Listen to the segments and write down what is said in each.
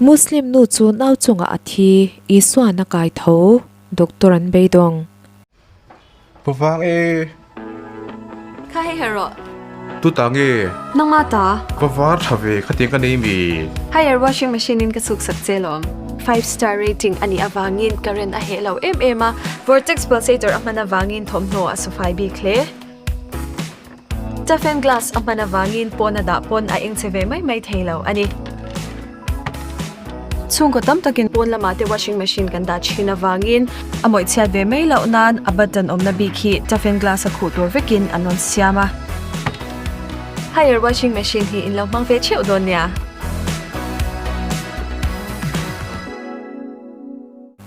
Muslim nu chu nau chungah a thi, Isuan a kai tho, Doctor an beidawng. Ka vang e. Kha hei her rawh. Tu ta nge? Nangma ta. Ka var tha ve khatiang ka nei mi. Haier washing machine in ka chhuk sak che lawm. Five star rating a nih avangin current a heh lo em em a, vortex pulsator a hman avangin thawmhnaw a sawfai bik hle. Toughen glass a hman avangin pawn a dah pawn a eng che ve mai mai thei lo a ni. Chhungkaw tam takin pawn lamah te washing machine kan dah thin avangin a mawih chhiat ve mai loh nan a button awmna bik hi toughen glass a khuh tur vekin an rawn siam a. Haier washing machine hi in lo hmang ve theuh dawn nia.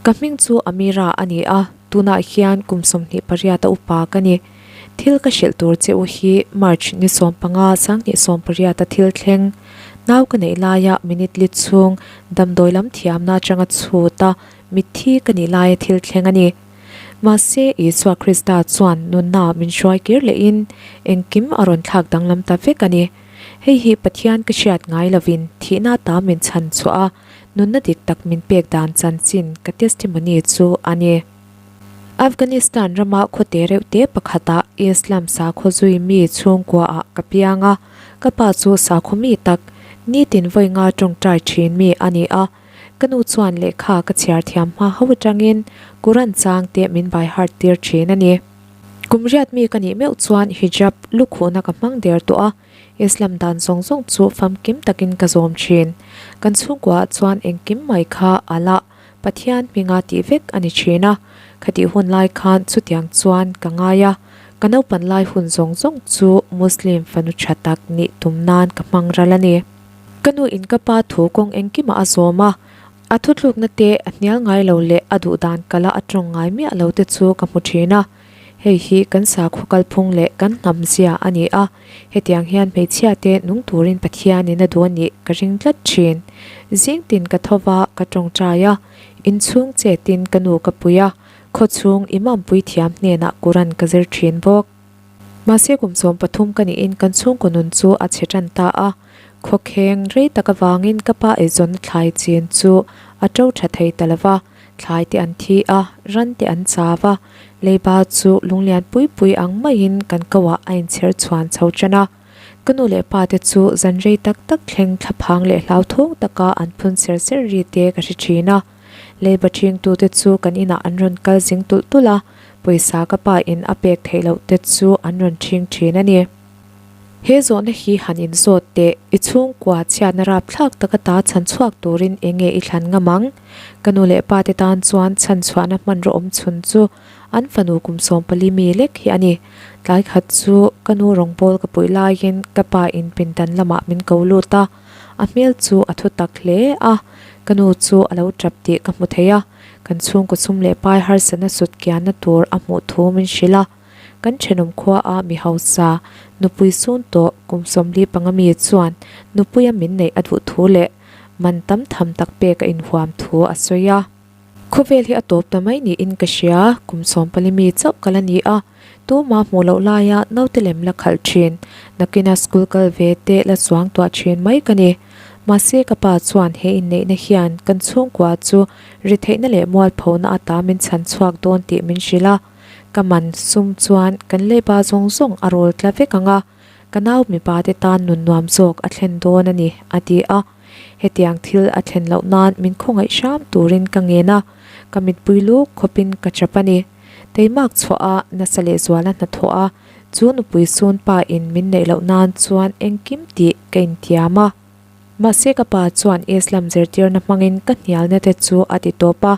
Ka hming chu Amira a ni a, tunah hian kum 28 a upa ka ni. Thil ka hrilh tur che u hi March ni 15 2018 a thil thleng. Nau ka neih laia minute li chhung damdawi lam thiamna atanga chhut a mitthi ka nih laia thil thleng a ni. Mahse Isua Krista chuan nunna min hruai kir lehin engkim a rawn thlak danglam ta vek a ni. Hei hi Pathian ka hriat ngai lovin thihna ta min chhan chhuah a, nunna dik tak min pek dan chanchin ka testimony chu a ni. Afghanistan rama khawte reuh te pakhatah Islam sakhaw zui mi chhungkuaah ka piang a, ka pa chu sakhaw mi tak, nitin vawi nga tawngtai thin mi a ni a. Ka nu chuan lehkha ka chhiar thiam hma ho atangin Quran chang te min by heart tir thin a ni. Kum riat mi ka nih meuh chuan hijab lukhuhna ka hmang der tawh a, Islam dan zawng zawng chu famkim takin ka zawm thin. Kan chhungkuaah chuan engkim mai kha a lah. Pathian hminga tih vek a ni thin a, khatih hun lai khan chutiang chuan ka ngai a, ka naupan lai hun zawng zawng chu Muslim fanu tha tak nih tum nan ka hmang ral a ni. Ka nu in ka pa thu kawng engkimah a zawm a, a thutlukna te a hnial ngai lo leh a duh dan kala a tawng ngai miah lo te chu ka hmu thin a, hei hi kan sakhaw kalphung leh kan hnam zia a ni a, Hetiang hian hmeichhia te nung turin Pathianin a duh a nih ka ring tlat thin. Zing tin ka tho va, ka tawngtai a, inchhung chetin ka nu ka pui a, khawchhung Imam puithiam hnenah Quran ka zir thin bawk. Mahse kum 13 ka niin kan chhungkaw nun chu a chhe tan ta a, khawkheng rei tak avangin ka pa eizawnna thlai chin chu a to tha thei ta lo va, Thlai te an thi a, ran te an chau a, leiba chu lunglian pui pui ang maiin kan koah a inchher chhuan chho tan a. Ka nu leh pa te chu zan rei tak tak thleng thlaphang leh hlauthawng taka an phun ser ser ri te ka hre thin a. Leiba ṭhingtu te chu kan inah an rawn kal zing tulh tulh a, pawisa ka pa in a pek theih loh te chu an rawn ṭhing ṭhin a ni. He zawhna hi han inzawt teh, i chhungkua chhiatna rapthlak taka ta chhan chhuak turin eng nge i thlan ngam ang? Ka nu leh pa te tan chuan chhan chhuahna hmanraw awm chhun chu an fanu kum 14 mi lek hi a ni. Tlai khat chu ka nu rawngbawl ka puih laiin ka pa in pindan lamah min ko lut a, a hmel chu a thu tak hle a, ka nu chu a lo tap tih ka hmu thei a, kan chhungkaw sum leh pai harsatna sut kianna tur a hmuh thu min hrilh a. Kan thenawm khua a mi hausa, nupui sun tawh kum 45 mi chuan nupuia min neih a duh thu leh man tam tham tak pek a inhuam thu a sawi a. Khawvel hi a tawp ta mai niin ka hria, kum 14 mi chauh ka la ni a, tuma hmuh loh laia naute lem la khalh thin, nakina school kal ve te la chuang tuah thin mai ka ni. Mahse ka pa chuan he inneihna hian kan chhungkua chu ri theihna leh mualphona ata min chhan chhuak dawn tih min hrilh a. Ka man sum chuan kan leiba zawng zawng a rawl tla vek ang a, ka nau mipa te tan nun nuam zawk a thlen dawn a ni, a ti a. Hetiang thil a thlen loh nan min khawngaih hram turin ka ngen a, ka mitpui luk khawpin ka chap a ni. Teimak chhuah a, nasa lehzuala hnathawh a, chu nupui sun pa in min neih loh nan chuan engkim tih ka intiam a. Mahse ka pa chuan Islam zirtirna hmangin ka hnialna te chu a ti tawp a.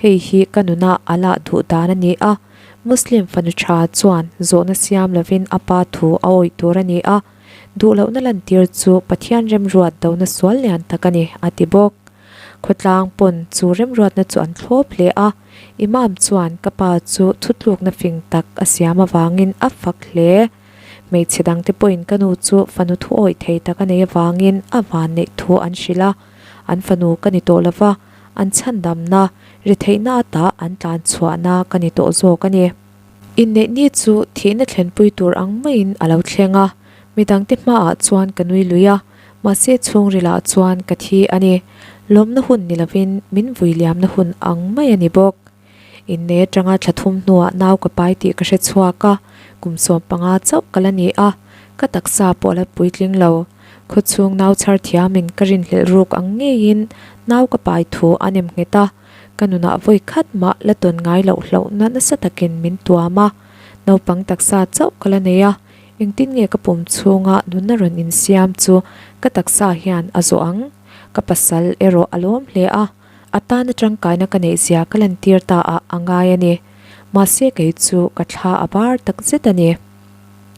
Hei hi ka nuna a lah duh dan a ni a, Muslim fanu tha chuan zawhna siam lovin a pa thu a awih tur a ni a, duh lohna lantir chu Pathian remruat dona sual lian tak a ni, a ti bawk. Khawtlang pawn chu remruatna chu an thlawp hle a, Imam chuan ka pa chu thutlukna fing tak a siam avangin a fak hle. Hmeichhe dangte pawhin ka nu chu fanu thu awih thei tak a nei avangin a vanneih thu an hrilh a, an fanu ka ni tawh lova, An chhandamna, retheihna ata an tlan chhuahna ka ni tawh zawk a ni. Inneih ni chu thihna thlenpui tur ang maiin a lo thleng a, midangte hmaah chuan ka nui lui a, mahse chhungrilah chuan ka thi a ni. Lawmna hun ni lovin min vui liamna hun ang mai a ni bawk. Innei atanga thla thum hnuah nau ka pai tih ka hre chhuak a, kum 15 chauh ka la ni a, ka taksa pawh a la puitling lo. Khawchhung nau chhar thiamin ka rinhlelh ruk ang ngeiin nau ka pai thu a nem nghet a, ka nunah vawi khat mah la tawn ngai loh hlauhna nasa takin min tuam a. Naupang taksa chauh ka la nei a, engtin nge ka pum chhunga nunna rawn insiam chu ka taksa hian a zawh ang? Ka pasal erawh a lawm hle a. A tana tangkaina ka neih zia ka lantir ta ah a ngai a ni. Mahse kei chu ka thla a bar tak zet a ni.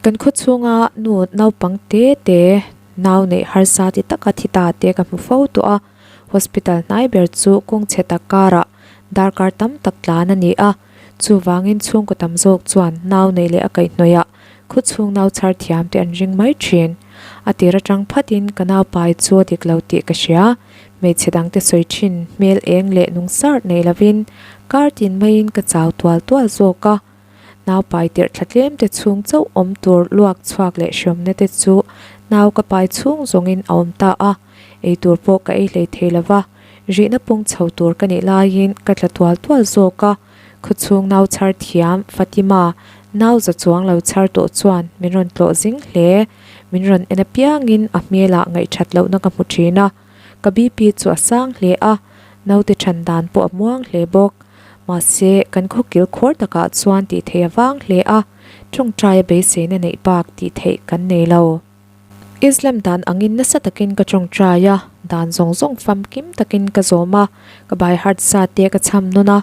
Kan khaw chhunga nu naupang te te, nau neih harsa ti taka thi ta te ka hmu fo tawh a. Hospital hnai ber chu kawng chhe tak karah darkar tam tak tlan a ni a. Chuvangin chhungkaw tam zawk chuan nau neih leh a kaihhnawih ah khaw chhung nau chhar thiam te an ring mai thin. A tir atang phatin ka nau pai chu a dik lo tih ka hria. Hmeichhe dangte sawi thin hmel eng leh nung sar nei lovin kar tin maiin ka chau tual tual zawk a. Nau pai tirh thla tlem te chhung chauh awm tur luak chhuak leh hriawmna te chu nau ka pai chhung zawngin a awm ta a. Ei tur pawh ka ei hlei thei lova, rihna pung chho tur ka nih laiin ka tla tual tual zawk a. Khawchhung nau chhar thiam Fatima nau za chuang lo chhar tawh chuan min rawn tlawh zing hle. Min rawn en apiangin a hmelah ngaihthat lohna ka hmu thin a, ka BP chu a sang hle a, naute than dan pawh a muang hle bawk. Mahse, kan khawkil khawr takah chuan tih theih a vang hle a, tawngtaia beiseina neih bak tih theih kan nei lo. Islam dan angin nasa takin ka tawngtai a, dan zawng zawng famkim takin ka zawm a, ka by heart sa te ka chham nawn a,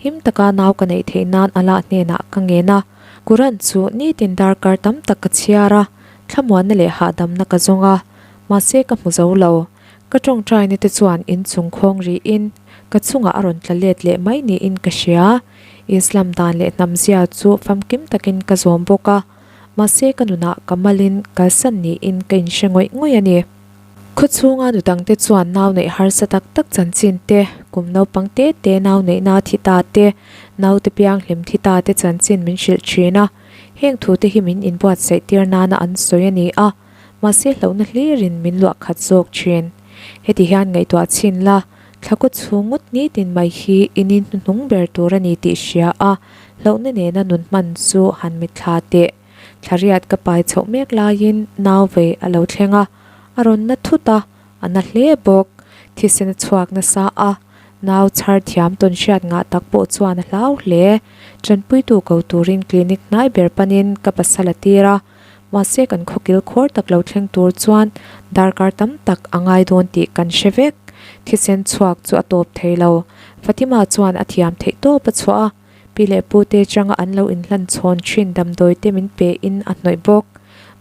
him taka nau ka neih theih nan Allah hnenah ka ngen a. Quran chu nitin darkar tam tak ka chhiar a, thlamuanna leh hahdamna ka zawng a, mahse ka hmu zo lo. Ka tawngtaina te chuan inchung khawng rihin ka chungah a rawn tla let leh mai niin ka hria. Islam dan leh hnamzia chu famkim takin ka zawm bawk a, mahse ka nunah ka malin kalsan niin ka inhre ngawih ngawih a ni. Khawchhunga nu dangte chuan nau neih harsa tak tak chanchin te, kum naupang te te nau neihna thi ta te, naute piang hlim thi ta te chanchin min hrilh thin a. Heng thute hi min inbuatsaih tir nana an sawi a ni a, mahse hlauhna hlirin min luah khat zawk thin. Heti hian ngaihtuah chhin la, thla kaw chhung ngawt nitin mai hi in inhnuhnung ber tur a ni tih hria a, hlauhna nena nun hman chu han mitthla teh. Thlariat ka pai chhoh mek laiin nau vei a lo thleng a, a rawn na thut a, a na hle bawk. Thisen a chhuak nasa a, nau chhar thiam tawn hriat ngah tak pawh chuan a hlau hle. Tanpuitu ko turin clinic hnai ber panin ka pasal a tir a, mahse kan khawkil khawr tak lo thleng tur chuan darkar tam tak a ngai dawn tih kan hre vek. Thisen chhuak chu a tawp thei lo. Fatima chuan a thiam theih tawp a chhuah a. Pi leh pu te changa an lo inhlan chhawn thin damdawi te min pe in a hnawih bawk.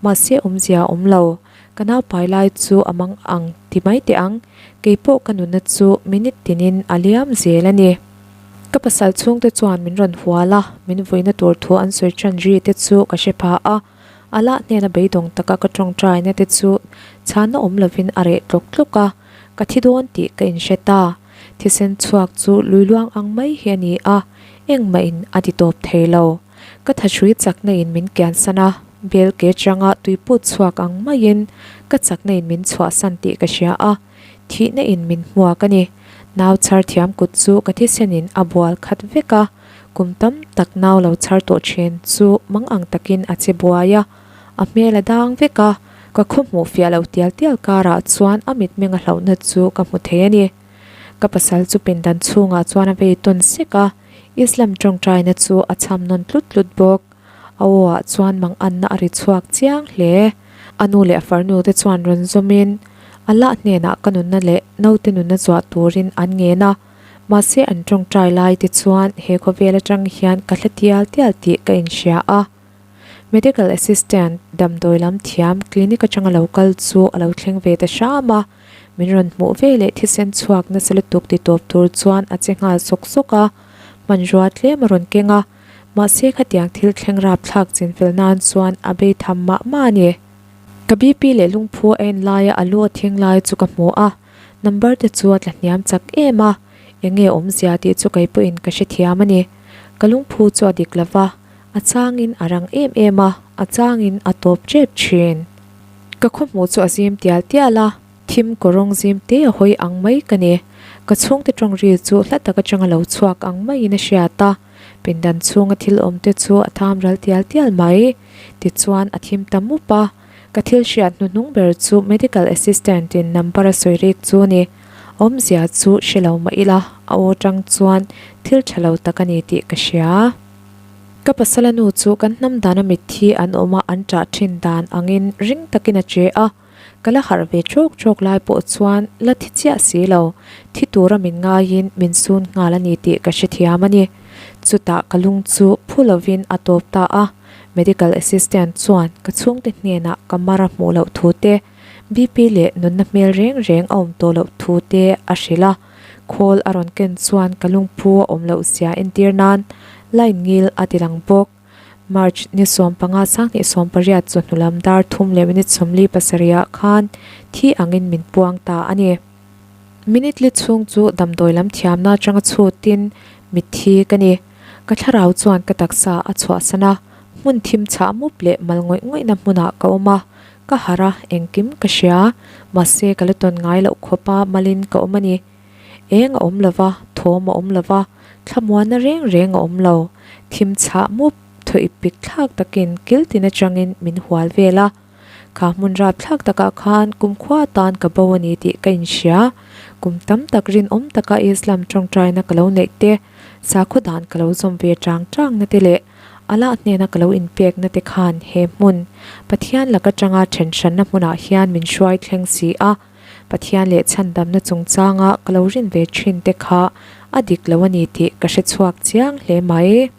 Mahse awmzia a awm lo. Ka nau pai lai chu a mang ang ti mai teh ang. Kei pawh ka nunna chu minute tinin a liam zel a ni. Ka pasal chhungte chuan min rawn hual a, min vuina tur thu an sawi tan ri te chu ka hre pha a. Allah hnena beidawng taka ka tawngtaina te chu chhanna awm lovin a reh tlawk tlawk a, ka thi dawn tih ka inhre ta. Thisen chhuak chu lui luang ang mai hi a ni a, engmah in a ti tawp thei lo. Ka thahrui chakna in min kiansan a, bel ke changa tui put chhuak ang maiin ka chakna in min chhuahsan tih ka hria a, thihna in min hmuak a ni. Nau chhar thiam kut chu ka thisen in a bual khat vek a, kum tam tak nau lo chhar tawh thin chu mang ang takin a che buai a, a hmel a dang vek a, ka khaw hmuh fiah loh tial tial karah chuan a mitmeng a hlauhna chu ka hmu thei a ni. Ka pasal chu pindan chhungah chuan a vei tawn sek a, Islam tawngtaina chu a chham nawn tlut tlut bawk. A aw ah chuan mang anna a ri chhuak chiang hle. A nu leh a farnu te chuan rawn zawmin Allah hnenah ka nunna leh naute nunna zuah turin an ngen a, mahse an tawngtai lai te chuan he khawvel atang hian ka hla tial tial tih ka inhria a. Medical assistant damdawi lam thiam clinic atanga lo kal chu a lo thleng ve ta hram a, min rawn hmuh ve leh thisen chhuak nasa lutuk ti tawp tur chuan a che nghal sawk sawk a, hmanrua tlem a rawn keng a, mahse khatiang thil thleng rapthlak chinfel nan chuan a bei tham mah mah a ni. Ka BP leh lungphu a en laia a lu a thing lai chu ka hmu a, number te chu a tla hniam chak em a, eng nge awmzia tih chu kei pawhin ka hrethiam a ni. Ka lungphu chu a dik lova. A changin a rang em em a, a changin a tawp tep thin. Ka khawhmuh chu a zim tial tial a, thim kawrawng zim te a hawi ang mai ka ni. Ka chhungte tawng ri chu hla tak atanga lo chhuak ang maiin a hriat a, pindan chhunga thil awm te chu a tham ral tial tial mai. Tichuan a thim ta mup a, ka thil hriat hnuhnung ber chu medical assistant in number a sawi rik chu ni. Awmzia chu hre lo mah ila, a aw tang chuan thil tha lo tak a ni tih ka hria. Ka pasala nu chu kan hnam dana mitthi an awm a an ṭah ṭhin dan angin ring takin a che a, ka la harh ve ṭawk ṭawk lai pawh chuan la thi chiah si lo, thi tura min ngaiin min sun nghal a ni tih ka hrethiam a ni. Chutah ka lung chu phu lovin a tawp ta a, medical assistant chuan ka chhungte hnenah ka mar a hmuh loh thu te, BP leh nunna hmel reng reng a awm tawh loh thu te a hrilh a, khawl a rawn ken chuan ka lungphu a awm loh zia entir nan line ngil a ti lang bawk. March ni 15 2018 chawhnu lam dar thum leh minute 47 ah khan thi angin min puang ta a ni. Minute li chhung chu damdawi lam thiamna atanga chhutin mitthi ka ni. Ka thlarau chuan ka taksa a chhuahsan a, hmun thim chhah mup leh mal ngawih ngawihna hmunah ka awm a, Ka harh a, engkim ka hria, mahse ka la tawn ngai loh khawp a malin ka awm a ni. Eng a awm lo va, thawm a awm lo va, thlamuanna reng reng a awm lo. Thim chhah mup, thaw ip pik thlak takin kil tin atangin min hual vel a. Kha hmun rap thlak takah khan kumkhua atan ka bo a ni tih ka inhria. Kum tam tak rinawm taka Islam tawngtaina ka lo neih te, sakhaw dan ka lo zawm ve chang changna te leh Allah hnena ka lo inpekna te khan he hmun, Pathian lak atanga then hranna hmunah hian min hruai thleng si a, Pathian leh chhandamna chungchanga ka lo rin ve thin te kha a dik lo a ni tih ka hre chhuak chiang hle mai.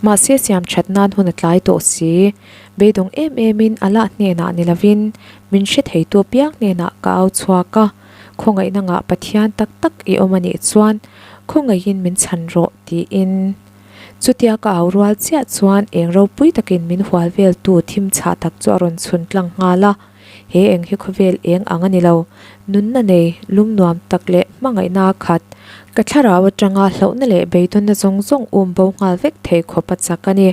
Mahse siam that nan hun a tlai tawh si. Beidawng em emin Allah hnenah ni lovin min hre theitu apiang hnenah ka au chhuak a, khawngaihna ngah Pathian tak tak i awm a nih chuan khawngaihin min chhan rawh tiin. Chutia ka au rual chiah chuan eng ropui takin min hual veltu thim chhah tak chu a rawn chhun tlang nghal a. He eng hi khawvel eng ang a ni lo. Nunna nei, lum nuam tak leh hmangaihna a khat. Ka thlarau atanga hlauhna leh beidawnna zawng zawng um bo nghal vek thei khawp a chak a ni.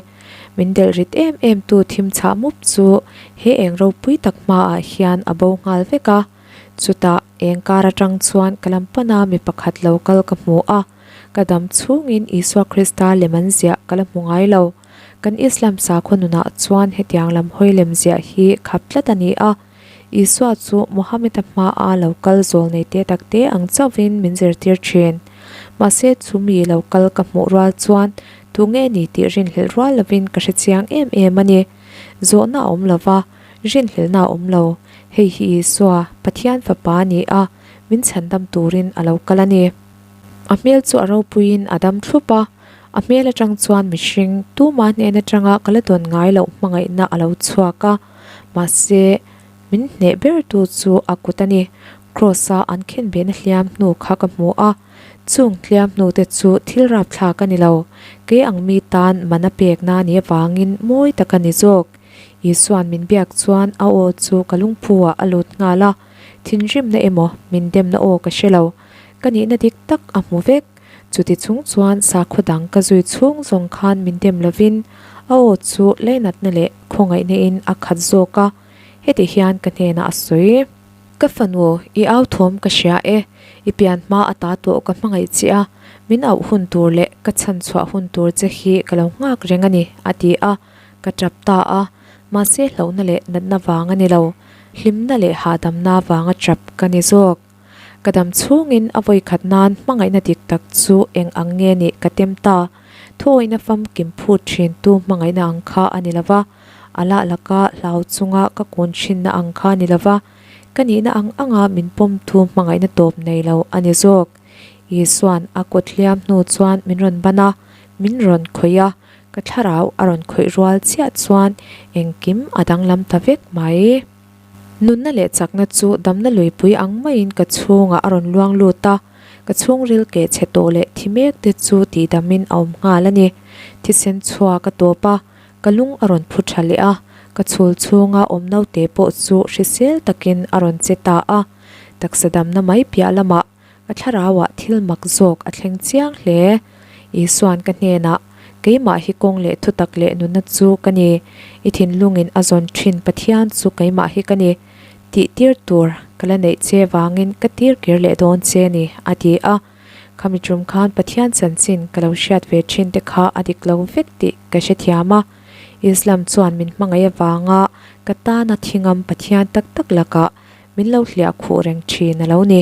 Min delh rit em em tu thim chhah mup chu he eng ropui tak hmaah hian a bo nghal vek a. Chutah eng kar atang chuan ka lam pana mi pakhat lo kal ka hmu a. Ka dam chhungin Isua Krista lem an ziah ka la hmu ngai lo. Kan Islam sakhaw nunah chuan hetiang lam hawi lem ziah hi khap tlat a ni a. Isua chu Mohammed-a hmaa lo kal zawl nei te tak te ang chauhvin min zirtir thin. Mahse chu mi lo kal ka hmuh rual chuan tu nge ni tih rinhlelh rual lovin ka hre chiang em em a ni. Zawhna a awm lo va, rinhlelhna a awm lo. Hei hi Isua, Pathian Fapa a ni a, min chhandam turin a lo kal a ni. A hmel chu a ropuiin a dam thlup a, a hmel atang chuan mihring tuma hnen atanga ka la dawn ngai loh hmangaihna a lo chhuak a, mahse min hneh bertu chu a kut a ni. Kraws-a an khenbehna hliam hnu kha ka hmu a, chung hliam hnu te chu thil rapthlak a ni lo, kei ang mi tan man a pekna a nih avangin mawi tak a ni zawk. Isua'n min biak chuan a aw chu ka lungphu-ah a lut nghal a, thinrimna emaw min demna aw ka hre lo. Ka nihna dik tak a hmu vek. Chuti chung chuan sakhaw dang ka zui chhung zawng khan min dem lovin a aw chu leinatna leh khawngaihna in a khat zawk a, heti hian ka hnenah a sawi. Ka fanu, i au thawm ka hria e, i pian hma a ta tawh ka hmangaih che a, min auh hun tur leh ka chhan chhuah hun tur che hi ka lo nghak reng a ni, a ti a, ka tap ta a, mahse hlauhna leh natna vang a ni lo, hlimna leh hahdamna vanga tap ka ni zawk. Ka dam chhungin a vawi khat nan hmangaihna dik tak chu eng ang nge nih ka tem ta. Thuawihna famkim phut thintu hmangaihna ang kha a ni lova, a lah laka hlau chunga ka kun thinna ang kha a ni lova, ka nihna ang anga min pawmtu hmangaihna tawp nei lo a ni zawk. Isua'n a kut hliam hnu chuan min rawn ban a, min rawn khawih a, ka thlarau a rawn khawih rual chiah chuan engkim a danglam ta vek mai. Nunna leh chakna chu damna luipui ang maiin ka chhungah a rawn luang lut a, ka chhungril keh chhe tawh leh thi mek te chu tihdamin a awm nghal a ni. Thisen chhuak a tawp a, ka lung a rawn phu tha leh a, ka chhul chhunga awm naute pawh chu hrisel takin a rawn che ta a. Taksa damna mai piah lamah Ka thlarauah thil mak zawk a thleng chiang hle. Isua'n ka hnenah, Keimah hi kawng leh thutak leh nunna chu ka ni, i thinlungin a zawn thin Pathian chu keimah hi ka ni, tih tir tur Ka la neih che vangin ka tir kir leh dawn che ni, a ti a. Khami tum khan Pathian chanchin ka lo hriat ve thin te kha a dik lo vek tih ka hrethiam a. Islam chuan min hmangaih avanga ka tana thingam Pathian tak tak lakah min lo hliah khuh reng thin a lo ni.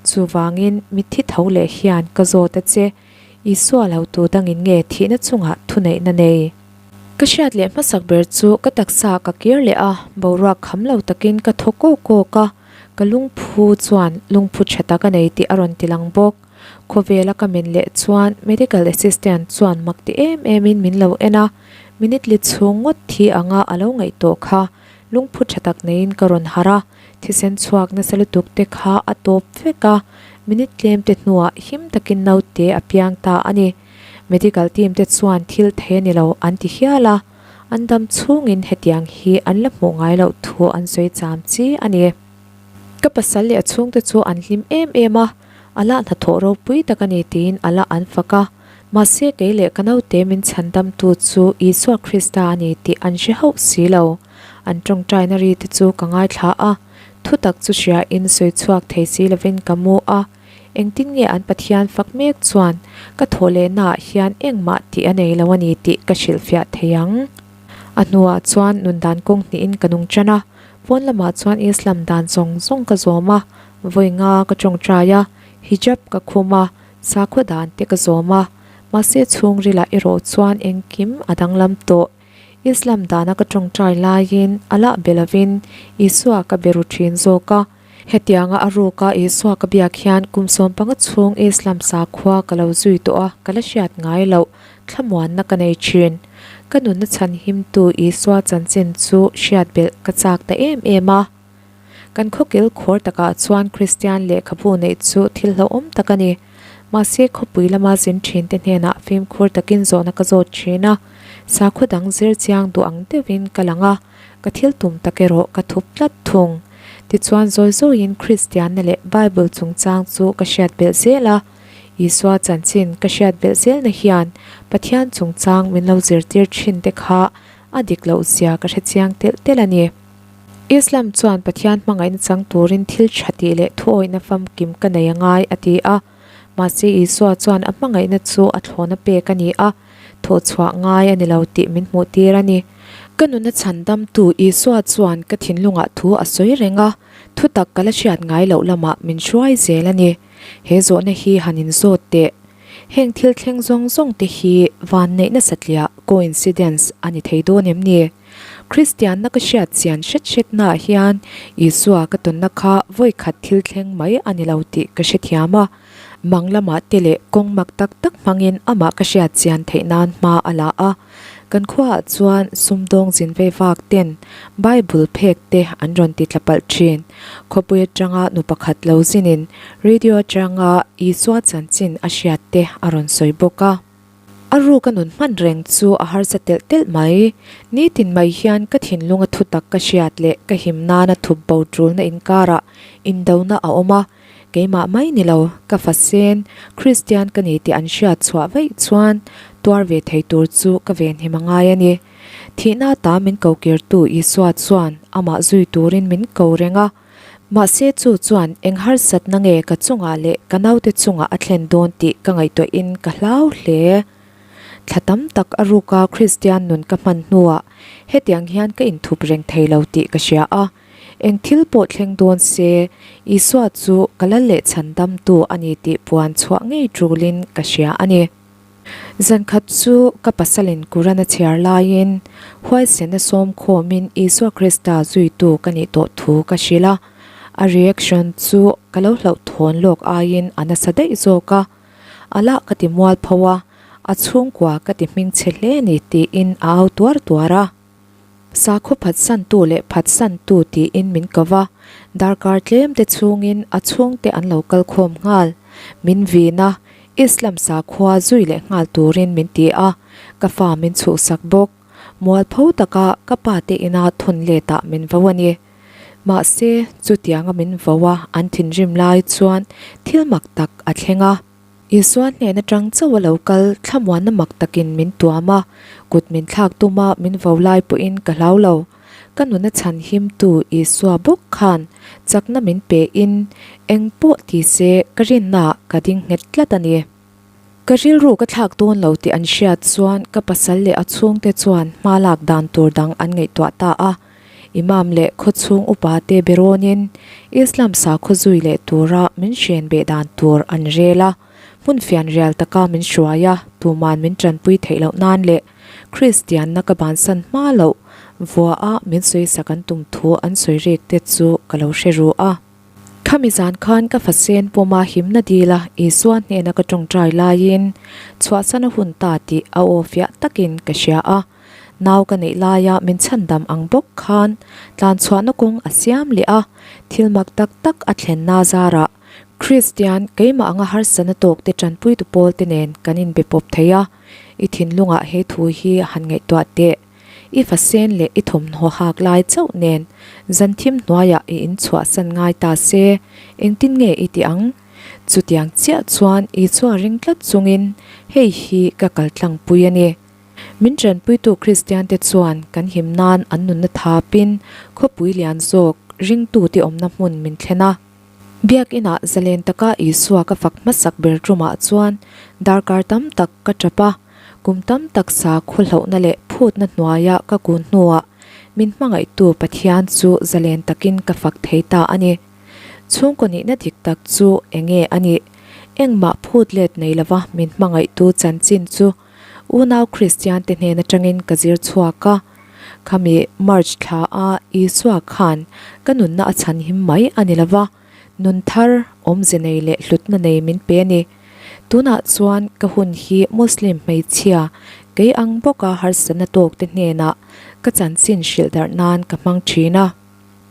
Chuvangin mitthi tho leh hian ka zawt a che, Isua lo tu dangin nge thihna chungah thuneihna nei? Ka hriat leh hmasak ber chu ka taksa ka kir leh a, boruak kham lo takin ka thaw kawk kawk a, ka lungphu chuan lungphu tha tak a nei tih a rawn ti lang bawk. Khawvela ka men leh chuan medical assistant chuan mak ti em em in min lo en a, minute li chhung ngawt thi anga a lo ngaih tawh kha lungphu tha tak neiin ka rawn harh a, thisen chhuak nasa lutuk te kha a tawp vek a, minute tlem te hnuah him takin naute a piang ta a ni. Medical team te chuan thil thei a ni lo an ti hial a, an dam chhungin hetiang hi an la hmuh ngai loh thu an sawi cham chi a ni. Ka pasal leh a chhungte chu an hlim em em a, a lah hnathawh ropui tak a ni tiin a lah an fak a, mahse kei leh ka naute min chhandamtu chu Isua Krista a ni tih an hre hauh si lo. An tawngtaina ri te chu ka ngaithla a, thutak chu hriain sawi chhuak thei si lovin ka mu a, Engtin nge an Pathian fak mek chuan ka thawhlehnaah hian engmah tih a nei lo a ni tih ka hrilhfiah thei ang. A hnuah chuan nun dan kawng hnihin ka nung tan a, pawn lamah chuan Islam dan zawng zawng ka zawm a, vawi nga ka tawngtai a, hijab ka khum a, sakhua dan te ka zawm a, mahse chhungrilah erawh chuan engkim a danglam tawh. Islam dana ka tawngtai laiin a lah be lovin Isua ka be ru thin zawk a. Hetianga a ruka Isua ka biak hian kum 15 chhung Islam sakhua ka lo zui tawh a, ka la hriat ngai loh thlamuanna ka nei thin. Ka nunna chhanhimtu Isua chanchin chu hriat belh ka chak ta em em a. Kan khawkil khawr takah chuan Kristian lehkhabu neih chu thil hlauhawm tak a ni. Mahse khawpui lama zin thinte hnenah fimkhur takin zawhna ka zawt thin a, sakhua dang zir chiang duh ang deuhin ka lang a, ka thil tum tak erawh ka thup tlat thung. Tichuan zawi zawiin Kristianna leh Bible chungchang chu ka hriat belh zel a, Isua chanchin ka hriat belh zelna hian Pathian chungchang min lo zirtir thin te kha a dik loh zia ka hre chiang telh telh a ni. Islam chuan Pathian hmangaihna chang turin thil tha tih leh thuawihna famkim ka nei a ngai a ti a. Mahse Isua chuan a hmangaihna chu a thlawna pek a ni a, thawhchhuah ngai a ni lo tih min hmuhtir a ni. Ka nuna chhandamtu Isua chuan ka thinlungah thu a sawi reng a, thutak ka la hriat ngai loh lamah min hruai zel a ni. He zawhna hi han inzawt teh. Heng thil thleng zawng zawng te hi vanneihna satliah, coincidence, a ni thei dawn em ni? Kristianna ka hriat chian hret hretnaah hian Isua ka tawnna kha vawi khat thil thleng mai a ni lo tih ka hrethiam a. Mang lamah te leh kawng mak tak tak hmangin amah ka hriat chian theih nan hma a la a. Kan khuaah chuan sumdawng zin vei vak ten Bible phek te an rawn ti tla palh thin. Khawpui atanga nu pakhat lo zinin radio atanga Isua chanchin a hriat te a rawn sawi bawk a. A ruka nun hman reng chu a harsa telh telh mai. Nitin mai hian ka thinlunga thutak ka hriat leh ka him nana thup bo tulna inkarah indona a awm a, keimah mai ni lo, ka fasen, Kristian ka ni tih an hriat chhuah vaih chuan tuar ve thei tur chu ka venhim a ngai a ni. Thihna ta min ko kirtu Isua chuan amah zui turin min ko reng a. Mahse chu chuan eng harsatna nge ka chungah leh ka naute chungah a thlen dawn tih ka ngaihtuahin ka hlau hle. Thla tam tak a ruka Kristian nun ka hman hnuah hetiang hian ka inthup reng thei lo tih ka hria a. Eng thil pawh thleng dawn se Isua chu ka lal leh chhandamtu a ni tih puan chhuah ngei tulin ka hria a ni. Zankhat chu ka pasalin Quran a chhiar laiin huaisena sawm khawmin Isua Krista zuitu ka nih tawh thu ka hrilh a, a reaction chu ka lo hlauhthawn lawk aiin a nasa daih zawk a, a lah ka ti mual pho a, a chhungkua ka ti hmingchhe hle ni tiin a au tuar tuar a. Sakhaw phatsantu leh phatsantu tiin min ko va, darkar tlem te chhungin a chhungte an lo kal khawm nghal. Min vin a, Islam sakhua zui leh nghal turin min ti a, ka fa min chhuhsak bawk. Mualpho taka ka pa te ina thawn letah min vo a ni. Mahse, chutianga min vo a an thinrim lai chuan thil mak tak a thleng a. Isua hnen atang chauh a lo kal thlamuanna mak takin min tuam a, kut min thlak tuma min vo lai pawhin ka hlau lo. Ka nuna chhanhimtu Isua bawk khan chakna min pein eng pawh ti se ka rinnaah ka ding nghet tlat a ni. Ka rilru ka thlak dawn lo tih an hriat chuan ka pasal leh a chhungte chuan hma lak dan tur dang an ngaihtuah ta a. Imam leh khawchhung upa te berawnin Islam sakhaw zui leh tura min hren beh dan tur an rel a. Hmun fian rial taka min hruai a, tuman min tanpui theih loh nan leh Kristianna ka bansan hma loh vua a min sawisak an tum thu an sawi rek te chu ka lo hre ru a. Khami zan khan ka fasen pawma himna dila Isua hnena ka tawngtai laiin chhuahsan a hun ta tih a aw fiah takin ka hria a. Nau ka neih laia min chhandam ang bawk khan tlanchhuahna kawng a siam leh a, thil mak tak tak a thlenna zarah Kristian keimah anga harsatna tawkte tanpuitu pawlte nen kan inbe pawp thei a, i thinlungah he thu hi han ngaihtuah teh. I fasen leh i thawmhnaw hak lai chauh nen zan thim hnuaiah i inchhuahsan ngai ta se, engtin nge i ti ang? Chutiang chiah chuan Isua ring tlat chungin hei hi ka kaltlangpui a ni. Min tanpuitu Kristiante chuan kan him nan an nunna thapin khawpui lian zawk ringtute awmna hmun min thlen a. Biakinah zalen taka Isua ka fak hmasak ber tumah chuan darkar tam tak ka tap a, kum tam tak sakhaw hlauhna leh phutna hnuaia ka kun hnuah min hmangaihtu Pathian chu zalen takin ka fak thei ta a ni. Chhungkaw nihna dik tak chu enge a nih? Engmah phut let nei lova min hmangaihtu chanchin chu Unau Kristiante hnen atangin ka zir chhuak a, khami March thla a Isua khan ka nunna a chhan him mai a ni lova, nun thar, awmze nei leh hlutna nei min pe a ni. Tunah chuan ka hun hi Muslim hmeichhia kei ang bawka harsatna tawkte hnenah ka chanchin hrilh darh nan ka hmang thin a.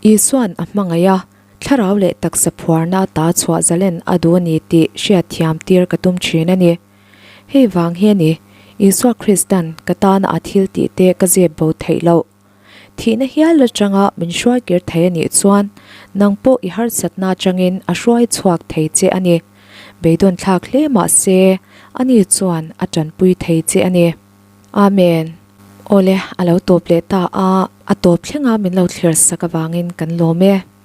Isua'n a hmangaih a, thlarau leh taksa phuarna ta chhuah zalen a duh a ni tih hriatthiam tir ka tum thin a ni. Hei vang hi a ni, Isua Kristan ka tana a thil tih te ka zep bo theih loh. Thihna hial atanga min hruai kir thei a nih chuan nang pawh i harsatna atangin a hruai chhuak thei che a ni. Beidawn thlak hle mah se, ani chuan a tanpui thei che a ni. Amen. Awle, a lo tawp leh ta a, a tawp thlenga min lo thlir sak avangin kan lawm e.